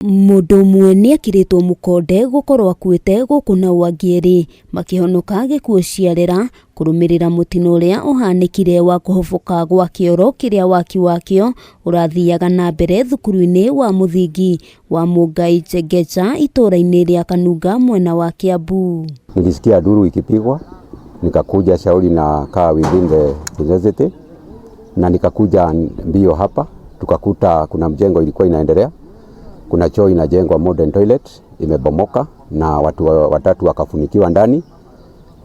Mũndũ ũmwe nĩekĩrĩtwo mũkonde gũkorwo akuĩte gũkũ nao angĩ erĩ makĩhonoka gĩkuũ ciarera kũrũmĩrĩra mũtino ũrĩa ũhanĩkire wa kũhoboka gwa kĩoro kĩrĩa waki wakĩo ũrathiaga na mbere thukuru-inĩ wa mũthingi wa Mũngai Njengeja itũũra-inĩ rĩa Kanunga mwena wa Kiambu. Nilisikia nduru ikipigwa, nikakuja shauri na kaa within the university na nikakuja mbio hapa, tukakuta kuna mjengo ilikuwa inaendelea, kuna choo inajengwa modern toilet imebomoka na watu watatu wakafunikiwa ndani.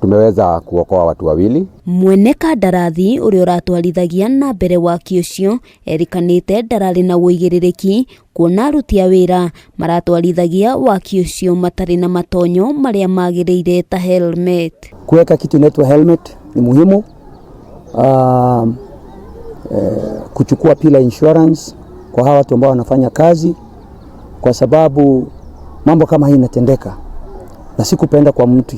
Tumeweza kuokoa watu wawili. Mwene kandarathi ũrĩa ũratwarithagia na mbere waki ũcio erĩkanĩte ndararĩ na ũigĩrĩrĩki kuona aruti a wĩra maratwarithagia waki ũcio matarĩ na matonyo marĩa magĩrĩire ta helmet. Kuweka kitu inaitwa helmet ni muhimu. Kuchukua pila insurance kwa hawa watu ambao wanafanya kazi, kwa sababu mambo kama hii inatendeka na si kupenda kwa mtu,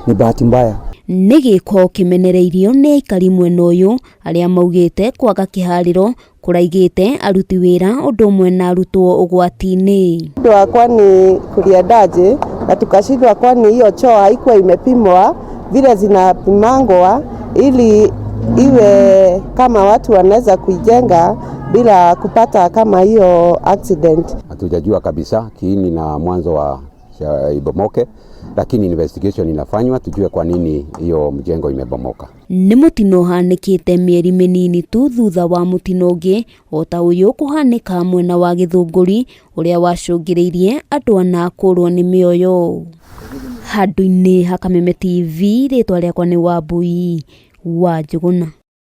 ni bahati mbaya. Nĩ gĩko kĩmenereirio nĩ aikari mwena ũyũ arĩa maugĩte kwaga kĩharĩro kũraigĩte aruti wĩra ũndũ ũmwe na arutwo ũgwati-inĩ. Shindwa kwani kuliendaje na tukashindwa, kwani hiyo choo haikuwa imepimwa vile zinapimangwa ili iwe kama watu wanaweza kuijenga bila kupata kama hiyo accident. Hatujajua kabisa kiini na mwanzo wa ibomoke, lakini investigation inafanywa tujue kwa nini hiyo mjengo imebomoka. Nĩ mũtino ũhanĩkĩte mĩeri mĩnini tu thutha wa mũtino ũngĩ o ta ũyũ kũhanĩka mwena wa Gĩthũngũri ũrĩa wacũngĩrĩirie andũ ana kũrwo nĩ mĩoyo. Handũ-inĩ ha Kameme TV, rĩtwa rĩakwa nĩ Wambui wa Njũgũna.